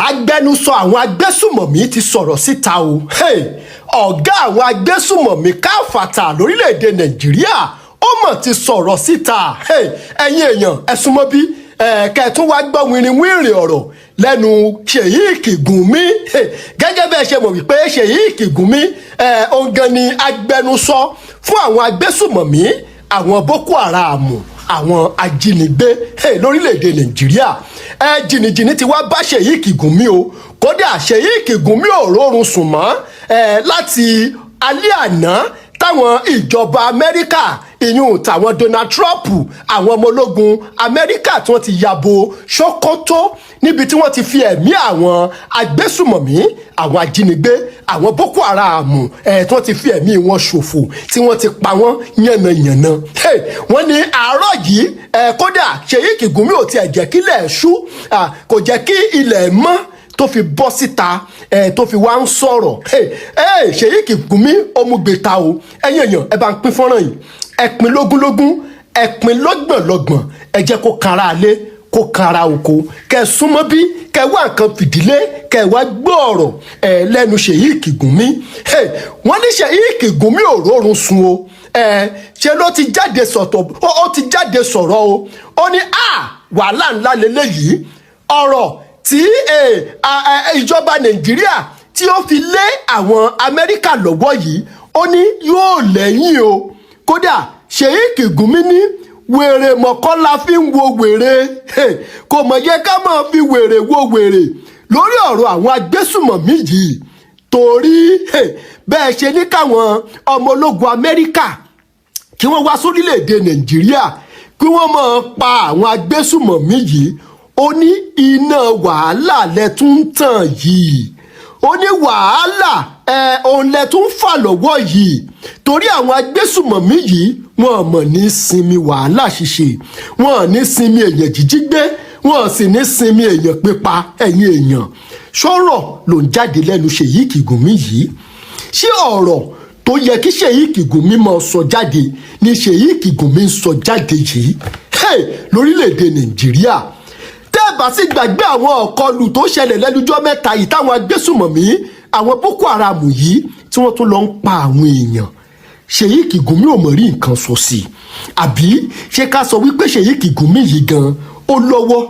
Agbẹnusọ àwọn agbésùmọ̀mí ti sọ̀rọ̀ síta o. Hey! Ọ̀gá àwọn agbésùmọ̀mí káfàtà lórílẹ̀‐èdè Nàìjíríà, ó mọ̀ ti sọ̀rọ̀ síta. Hey! Ẹ̀yin èèyàn, ẹ súnmọ́ bí kẹ́ ẹ tún wá gbọ́ wìrìwìrì ọ̀rọ̀ lẹ́nu Sheik Gumi. Hey! Gẹ́gẹ́ bẹ́ẹ̀ ṣe mọ̀ wípé Sheik Gumi, òun gan ni agbẹnusọ fún àwọn agbésùmọ̀mí, àwọn Boko Haram, àwọn ajínigbé, hey, lórílẹ̀‐èdè Nàìjíríà. Ẹ jìnnìjìnnì ti wá bá Sheik Gumi o. Kódà, Sheik Gumi ò rórun sùn mọ́ láti alẹ́ àná táwọn ìjọba Amẹ́ríkà, ìyún tàwọn Donald Trump, àwọn ọmọ ológun Amẹ́ríkà tí wọ́n ti ya bo Sokoto, níbi tí wọ́n ti fi ẹ̀mí àwọn agbésùmọ̀mí, àwọn ajínigbé, àwọn Boko Haram tí wọ́n ti fi ẹ̀mí wọn ṣòfò, tí wọ́n ti pa wọ́n yànnàyànnà. Hey, wọ́n ní àárọ̀ yìí, kódà Sheik Gumi ò tiẹ̀ jẹ́ kílẹ̀ ṣú, kò jẹ́ kí ilẹ̀ mọ́ tó fi bọ́ síta tó fi wá ń sọ̀rọ̀. Sheik Gumi omugbe-ta o. Ẹ̀yin èèyàn, ẹ bá ń pín fọ́nrán yìí, ẹ pín lógúnlógún, ẹ pín lọ́gbọ̀nlọ́gbọ̀n, ẹ jẹ́ kó kanra alé, kó kanra oko. Kẹ súnmọ́ bí, kẹ wá nǹkan fìdílé, kẹ wá gbọ́ ọ̀rọ̀ lẹ́nu Sheik Gumi. Wọ́n ní Sheik Gumi ò rórun sùn o. Ṣe ló ti jáde sọ̀tọ̀, ó ti jáde sọ̀rọ̀ o. Ó ní a wàhálà ńlá lélẹ́yìí, ọ̀rọ̀ tí ìjọba Nàìjíríà tí ó fi lé àwọn Amẹ́ríkà lọ́wọ́ yìí, ó ní yóò lẹ́yìn o. Kódà, Sheik Gumi ní wèrè mọ̀kànlá fi ń wo wèrè, kò mọ̀ yẹ ká máa fi wèrè wo wèrè lórí ọ̀rọ̀ àwọn agbésùmọ̀mí yìí, torí bẹ́ẹ̀ ṣe ní káwọn ọmọ ológun Amẹ́ríkà kí wọ́n wá sórílẹ̀‐èdè Nàìjíríà, kí wọ́n máa pa àwọn agbésùmọ̀mí yìí, ó ní iná wàhálà lẹ tún ń tàn yìí. Ó ní wàhálà òun lẹ tún ń fà lọ́wọ́ yìí, torí àwọn agbésùmọ̀mí yìí, wọn mọ̀ ní sinmi wàhálà ṣíṣe, wọn ní sinmi èèyàn jíjí gbé, wọn sì ní sinmi èèyàn pípa. Ẹ̀yin èèyàn, sọ̀rọ̀ ló ń jáde lẹ́nu Sheik Gumi yìí? Ṣé ọ̀rọ̀ tó yẹ kí Sheik Gumi máa sọ jáde ni Sheik Gumi ń sọ jáde yìí? Hey, lórílẹ̀‐èdè Nàìjíríà, tẹ́ ẹ bá sì gbàgbé àwọn ọ̀kọlù tó ṣẹlẹ̀ lẹ́nujọ́ mẹ́ta yìí, táwọn agbésùmọ̀mí, àwọn Boko Haram yìí, tí wọ́n tún lọ ń pa àwọn èèyàn, Sheik Gumi ò mọ̀ rí nǹkan sọ sí i. Àbí ṣé ká sọ wípé Sheik Gumi yìí gan ó lọ́wọ́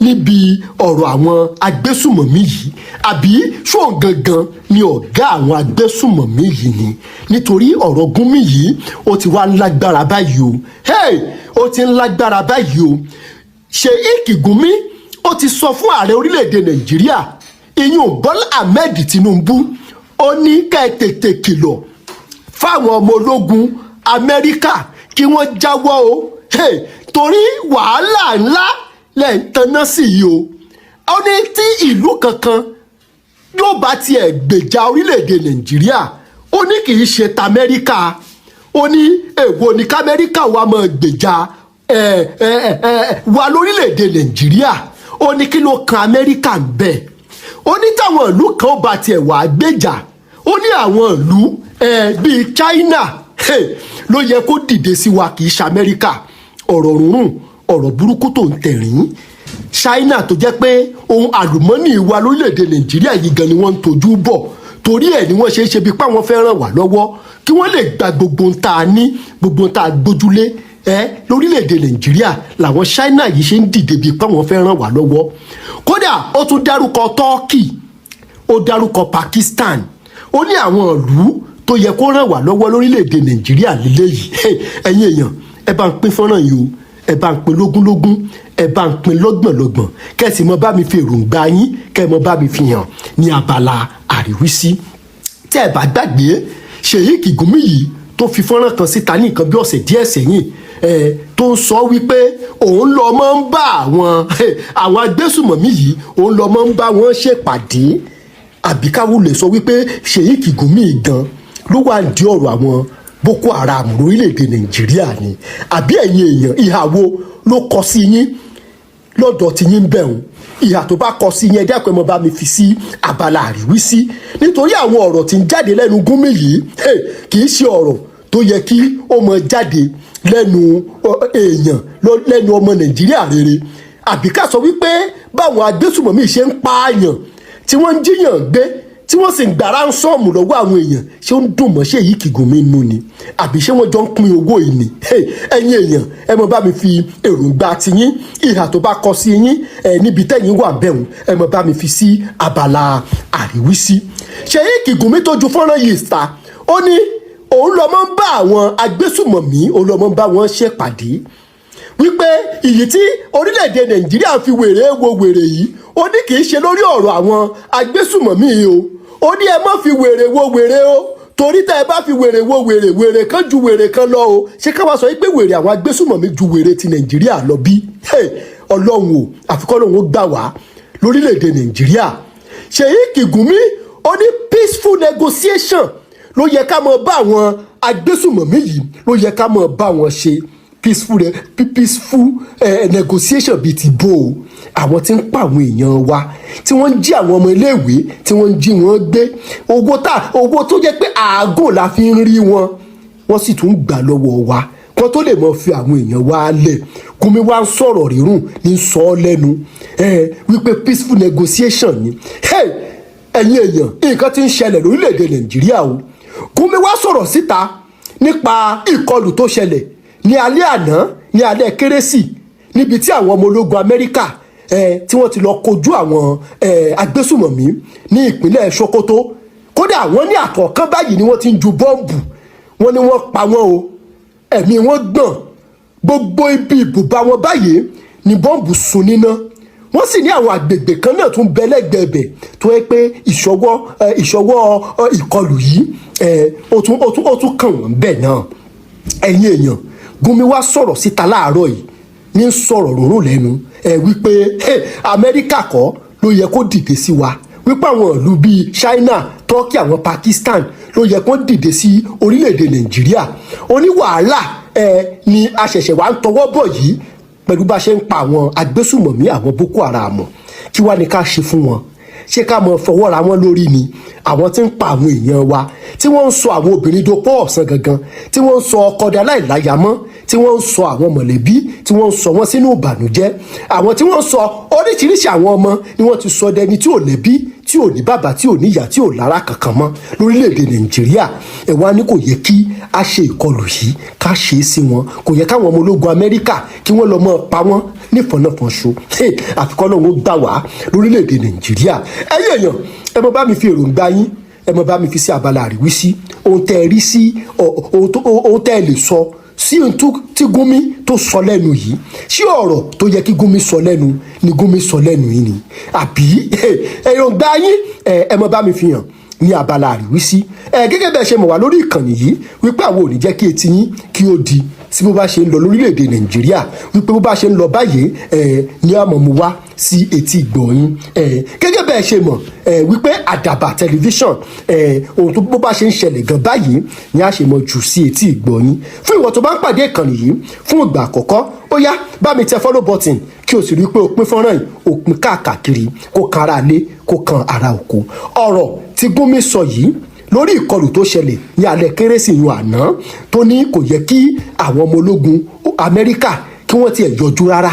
níbi ọ̀rọ̀ àwọn agbésùmọ̀mí yìí, àbí ṣóun gangan ni ọ̀gá àwọn agbésùmọ̀mí yìí ni? Nítorí ọ̀rọ̀ Gumi yìí, ó ti wá lágbára báyìí o. Hey, ó ti ń lágbára báyìí o. Sheik Gumi, ó ti sọ fún ààrẹ orílẹ̀-èdè Nàìjíríà, ìyún Bọ́lá Ahmed Tinubu, ó ní ká ẹ tètè kìlọ̀ fáwọn ọmọ ológun Amẹ́ríkà kí wọ́n jáwọ́ o. Hey, torí wàhálà ńlá lẹ̀ ń tanná sí yìí o. Ó ní tí ìlú kankan yóò bá tiẹ̀ gbèjà orílẹ̀-èdè Nàìjíríà, ó ní kì í ṣe t'Amẹ́ríkà. Ó ní èwo ni k'Amẹ́ríkà wa máa gbèjà ẹ ẹ ẹ wa lórílẹ̀-èdè Nàìjíríà? Ó ní kí ló kan Amẹ́ríkà ń bẹ̀? Ó ní táwọn ìlú kan ó bá tiẹ̀ wá gbèjà, ó ní àwọn ìlú bíi China, hey, ló yẹ kó dìde sí wa, kì í ṣe Amẹ́ríkà. Ọ̀rọ̀ rúnrún, ọ̀rọ̀ burúkú tó ń tẹ̀rín. China tó jẹ́ pé ohun àlùmọ́nì wa lórílẹ̀‐èdè Nàìjíríà yìí gan ni wọ́n ń tojú bọ̀, torí ẹ̀ ni wọ́n ṣe é ṣe bíi pé àwọn fẹ́ ràn wá lọ́wọ́, kí wọ́n lè gba gbogbo ohun tá a ní, gbogbo ohun tá a gbójúlé lórílẹ̀‐èdè Nàìjíríà, làwọn China yìí ṣe ń dìde bíi pé àwọn fẹ́ ràn wá lọ́wọ́. Kódà, ó tún dárúkọ Turkey, ó dárúkọ Pakistan, ó ní àwọn ìlú tó yẹ kó ràn wá lọ́wọ́ lórílẹ̀‐èdè Nàìjíríà lélẹ́yìí. Ẹ̀yin èèyàn, ẹ bá ń pín fọ́nrán yìí o. Ẹ bá ń pín lógúnlógún, ẹ bá ń pín lọ́gbọ̀nlọ́gbọ̀n, kẹ́ sì mọ bá mi fi èròǹgbà yín, kẹ́ mọ bá mi fi hàn ní abala àríwísí. Tí ẹ bá gbàgbé, Sheik Gumi yìí tó fi fọ́nrán kan síta ní nǹkan bí ọ̀sẹ̀ díẹ̀ sẹ́yìn tó ń sọ wípé òun lọ máa ń bá àwọn agbésùmọ̀mí yìí, òun lọ máa ń bá wọn ṣèpàdé, àbí káwọ́ lè sọ wípé Sheik Gumi gan ló wà ní ọ̀rọ̀ àwọn Boko Haram lórílẹ̀‐èdè Nàìjíríà ni? Àbí ẹ̀yin èèyàn, ìhà wo ló kọ sí yín lọ́dọ̀ tí yín ń bẹ̀rùn? Ìhà tó bá kọ sí yín, ẹ dákun, ẹ mọ́ bá mi fi sí abala àríwísí, nítorí àwọn ọ̀rọ̀ tí ń jáde lẹ́nu Gumi yìí, kì í ṣe ọ̀rọ̀ tó yẹ kí ó mọ jáde lẹ́nu èèyàn, lẹ́nu ọmọ Nàìjíríà rere. Àbí ká sọ wípé báwọn agbésùmọ̀mí ṣe ń pààyàn, tí wọ́n ń jíyàn gbé, tí wọ́n sì ń gba ransom lọ́wọ́ àwọn èèyàn, ṣé ó ń dùn mọ́ Sheikh Gumi nù ni, àbí ṣé wọ́n jọ ń pín owó yìí ni? Ẹ̀yin èèyàn, ẹ mọ̀ bá mi fi èròǹgbà tiyín, ìhà tó bá kọ sí yín ẹ níbi tẹ́yìn wà bẹ̀rùn, ẹ mọ̀ bá mi fi sí abala àríwísí. Sheikh Gumi tó ju fọ́nrán yìí ta, ó ní òun lọ́mọ ń bá àwọn agbésùmọ̀mí, òun lọ́mọ ń bá wọn ṣèpàdé, wípé ìyí tí orílẹ̀-èdè Nàìjíríà fi wèrè wo wèrè yìí, ó ní kì í ṣe lórí ọ̀rọ̀ àwọn agbésùmọ̀mí yìí o. Ó ní ẹ má fi wèrè wo wèrè o, torí tẹ́ ẹ bá fi wèrè wo wèrè, wèrè kan ju wèrè kan lọ o. Ṣé ká wá sọ wípé wèrè àwọn agbésùmọ̀mí ju wèrè ti Nàìjíríà lọ bí? Ọlọ́run o, àfikọ́ lòun ó gbà wá lórílẹ̀-èdè Nàìjíríà. Sheikh Gumi, ó ní peaceful negotiation ló yẹ ká mọ bá àwọn agbésùmọ̀mí yìí, ló yẹ ká mọ bá wọn ṣe peaceful negotiation bíi ti bó o. Àwọn tí ń pa àwọn èèyàn wa, tí wọ́n ń jí àwọn ọmọ iléèwé, tí wọ́n ń jí wọn gbé, owó tá owó tó jẹ́ pé àágùn la fi ń rí wọn, wọ́n sì tún gbà lọ́wọ́ wa kó tó lè mọ fi àwọn èèyàn wa lẹ̀. Gumi wa ń sọ̀rọ̀ rírùn ní sọ ọ́ lẹ́nu wípé peaceful negotiation ni. Ẹ̀yin èèyàn, nǹkan tí ń ṣẹlẹ̀ lórílẹ̀‐èdè Nàìjíríà o. Gumi wá sọ̀rọ̀ síta nípa ìkọlù tó ṣẹlẹ̀ ní alẹ́ àná, ní alẹ́ Kérésì, níbi tí àwọn ọmọ ológun Amẹ́ríkà tí wọ́n ti lọ kojú àwọn agbésùmọ̀mí ní ìpínlẹ̀ Sokoto. Kódà wọ́n ní àtọ̀kán báyìí ni wọ́n ti ń ju bọ́ǹbù. Wọ́n ní wọ́n pa wọ́n o, ẹ̀mí wọn gbọ̀n. Gbogbo ibi ibùba wọn báyìí ni bọ́ǹbù sun níná. Wọ́n sì ní àwọn àgbègbè kan náà tún bẹ lẹ́gbẹ̀ẹ́ bẹ̀ tó yẹ pé ìṣọwọ́ ìkọlù yìí, ó tún kàn wọ́n bẹ́ẹ̀ náà. Ẹ̀yin èèyàn, Gumi wá sọ̀rọ̀ síta láàárọ̀ yìí, ní sọ̀rọ̀ rúnrún lẹ́nu ẹ wípé Amẹ́ríkà kọ́ ló yẹ kó dìde sí wa, wípé àwọn ìlú bíi China, Turkey, àwọn Pakistan ló yẹ kó dìde sí orílẹ̀-èdè Nàìjíríà. Ó ní wàhálà ẹ ni a ṣẹ̀ṣẹ̀ wá ń tọwọ́ bọ̀ yìí pẹ̀lú bá ṣe ń pa àwọn agbésùmọ̀mí, àwọn Boko Haram. Kí wá ní ká ṣe fún wọn? Ṣé ká mọ fọwọ́ ra wọn lórí ni? Àwọn tí ń pa àwọn èèyàn wa, tí wọ́n ń sọ àwọn obìnrin dopó ọ̀sán gangan, tí wọ́n ń sọ ọkọ di aláìláya mọ́, tí wọ́n ń sọ àwọn mọ̀lẹ́bí, tí wọ́n ń sọ wọ́n sínú ìbànújẹ́, àwọn tí wọ́n ń sọ oríṣiríṣi àwọn ọmọ ni wọ́n ti sọ dẹni tí ò lẹ́bí, tí ò ní bàbá, tí ò ní ìyá, tí ò lára kankan mọ́ lórílẹ̀‐èdè Nàìjíríà. Ẹ̀ wá ní kò yẹ kí a ṣe ìkọlù yìí, ká ṣe é sí wọn. Kò yẹ káwọn ọmọ ológun Amẹ́ríkà kí wọ́n lọ mọ́ pa wọ́n nífọ̀nàfọ̀nṣo. Àfikọ́ lóun ó gbà wá lórílẹ̀‐èdè Nàìjíríà. Ẹ̀yin èèyàn, ẹ mọ bá mi fi èròǹgbà yín, ẹ mọ bá mi fi sí abala àríwísí, ohun tẹ́ ẹ rí sí, ohun tẹ́ ẹ lè sọ sí ohun tí Gumi tó sọ lẹ́nu yìí. Sí ọ̀rọ̀ tó yẹ kí Gumi sọ lẹ́nu ni Gumi sọ lẹ́nu yìí ni, àbí èròǹgbà yín, ẹ mọ bá mi fi hàn ní abala àríwísí. Ẹ gẹ́gẹ́ bẹ́ẹ̀ ṣe mọ̀ wá lórí ìkànnì yìí wípé àwọn ò ní jẹ́ kí etí yín kí ó di sí bó bá ṣe ń lọ lórílẹ̀‐èdè Nàìjíríà, wípé bó bá ṣe ń lọ báyìí ẹ ní àmọ́ mu wá sí etí ìgbọ̀nyín. Ẹ gẹ́gẹ́ bẹ́ẹ̀ ṣe mọ̀ ẹ wípé Àdàbà Tẹlifíṣàn ẹ, ohun tó bó bá ṣe ń ṣẹlẹ̀ gan báyìí ni a ṣe mọ̀ jù sí etí ìgbọ̀nyín. Fún ìwọ tó bá ń pàdé ìkànnì yìí fún ìgbà àkọ́kọ́, ó yá, bá mi tẹ follow button, kí o sì rí i pé o pín fọ́nrán yìí, o pín káàkiri, kó kan ara lé, kó kan ara oko. Ọ̀rọ̀ tí Gumi sọ yìí lórí ìkọlù tó ṣẹlẹ̀ ní alẹ́ Kérésì yun àná, tó ní kò yẹ kí àwọn ọmọ ológun Amẹ́ríkà kí wọ́n tiẹ̀ yọjú rárá,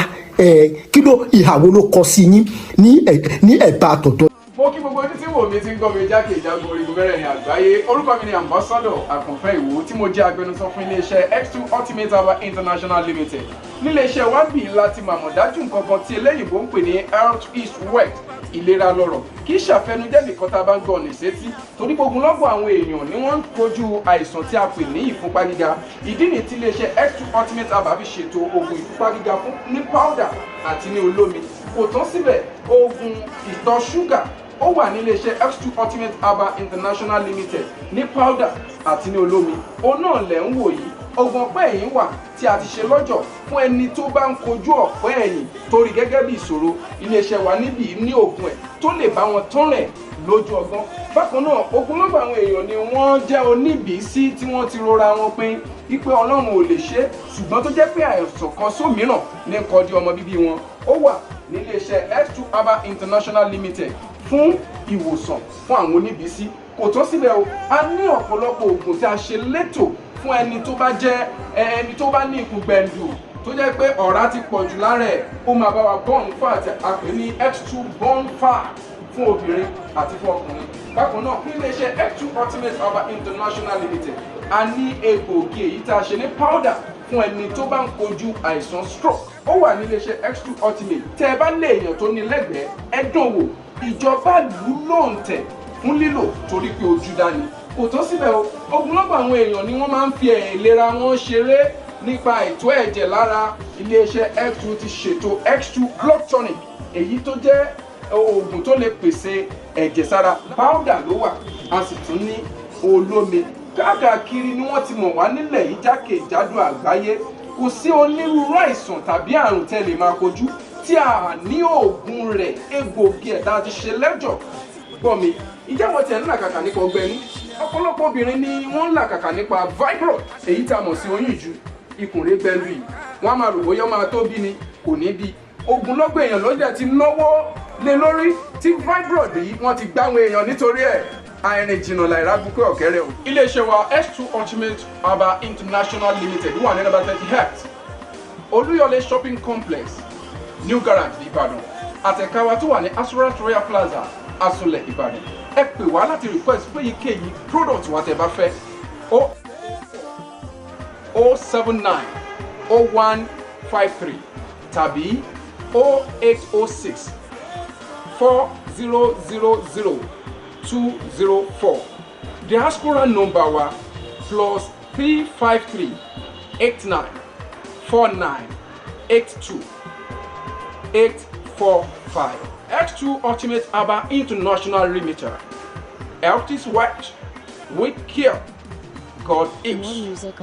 kí ló, ìhà wo ló kọ sí yín ní ẹ̀bá àtọ̀dọ̀? Mo kí gbogbo ojú tí wò mí, tí ń gbọ́ mi jákèjádò orígun mẹ́rẹ̀ẹ̀rin àgbáyé. Orúkọ mi ni Ambassador Àkànfẹ́ Ìwò, tí mo jẹ́ agbẹnusọ fún iléeṣẹ́ X2 Ultimate Herbal International Limited. Níléeṣẹ́ wa bì láti màmọ̀ dájú nǹkan kan tí eléyìnbó ń pè ní health is wealth, ìlera lọ́rọ̀. Kì í ṣàfẹnujẹ́ nìkan tá a bá ń gbọ́ ọ̀nà sétí, torí gbogbo lọ́gbọ̀n àwọn èèyàn ni wọ́n ń kojú àìsàn tí a pè ní ìfúnpá gíga. Ìdí nìyí tí iléeṣẹ́ X2 Ultimate Herbal fi ṣètò oògùn ìfúnpá gíga fún ní powder àti ní olómi. Kò tán síbẹ̀, oògùn ìtọ̀ ṣúgà ó wà ní iléeṣẹ́ X2 Ultimate Herbal International Limited ní powder àti ní olómi. Òun náà lẹ̀ ń wò yìí. Oògùn ọ̀pẹ́ ẹ̀yìn wà tí a ti ṣe lọ́jọ̀ fún ẹni tó bá ń kojú ọ̀pẹ́ ẹ̀yìn torí gẹ́gẹ́ bí ìṣòro. Iléeṣẹ́ wa níbí ní oògùn ẹ̀ tó lè bá wọn tán rẹ̀ lójú ọgbọ́n. Bákan náà, ogunlọ́gọ̀ àwọn èèyàn ni wọ́n jẹ́ oníbìísí tí wọ́n ti rora wọn pin wípé Ọlọ́run ò lè ṣe é, ṣùgbọ́n tó jẹ́ pé àìsàn kan sómìíràn ní kọjú ọmọ bíbí wọn. Ó wà níléeṣẹ́ X2 Herbal International Limited fún ìwòsàn fún àwọn oníbìísí. Kò tán síbẹ̀ o, a ní ọ̀pọ̀lọpọ̀ oògùn tí a ṣe létò fún ẹni tó bá jẹ́ ẹni tó bá ní ikùn gbẹ̀ǹdù. Tó jẹ́ pé ọ̀rá ti pọ̀ jù lára ẹ̀, ó máa bá wa burn fat, a pè ní X2 burn fat, fún obìnrin àti fún ọkùnrin. Bákan náà, ní iléeṣẹ́ X2 Ultimate Herbal International Limited, a ní egbòogi èyí tá a ṣe ní powder fún ẹni tó bá ń kojú àìsàn stroke. Ó wà ní iléeṣẹ́ X2 Ultimate. Tẹ́ ẹ bá lé èèyàn tó ní lẹ́gbẹ̀ẹ́, ẹ dán wò. Ìjọba lù ú lóǹtẹ̀ fún lílò torí pé ojú dání kò tó síbẹ̀ o. Ogunlọ́gọ̀ àwọn èèyàn ni wọ́n máa ń fi ìlera wọn ṣeré nípa ètò ẹ̀jẹ̀ lára. Iléeṣẹ́ X2 ti ṣètò X2 blood tonic, èyí tó jẹ́ oògùn tó lè pèsè ẹ̀jẹ̀ sára. Powder ló wà, a sì tún ní olómi. Káàkiri ni wọ́n ti mọ̀ wá nílẹ̀ yìí, jákèjádò àgbáyé. Kò sí onírúurú àìsàn tàbí àrùn tẹ́ lè máa kojú tí a ní oògùn rẹ̀, egbògi ẹ̀ tá a ti ṣe lẹ́jọ̀. Gbọ́ mi, ìjẹ́ wọ́n tiẹ̀ ń làkàkà nípa ọgbẹ́ni? Ọ̀pọ̀lọpọ̀ obìnrin ni wọ́n ń làkàkà nípa fibroid, èyí tá a mọ̀ sí oyún ìju. Ikùn rẹ̀ gbẹlu yìí, wọ́n á máa rò bóyá ó máa tó bí ni, kò ní bí. Ogunlọ́gọ̀ èèyàn ló dẹ̀ ti náwó lé lórí tí fibroid yìí, wọ́n ti gbáwọn èèyàn nítorí ẹ̀. Àìrìn jìnnà làìrá bukú ọ̀kẹ́rẹ́ o. Iléeṣẹ́ wa, S2 Ultimate Herbal International Limited, wà ní number 38, Olúyọ̀lé Shopping Complex, New Garage, Ìbàdàn, àtẹ̀ka wa tó wà ní Asurat Royal Plaza, Asunlẹ̀, Ìbàdàn. Ẹ pè wá láti request fún èyíkéyìí product wa tẹ́ bá fẹ́: 079 0153 tàbí 0806 4000 204. Diaspora number wa, +353 89 49 82 845. X2 Ultimate Herbal International Limited. Health is wealth. With care, God More is. Music.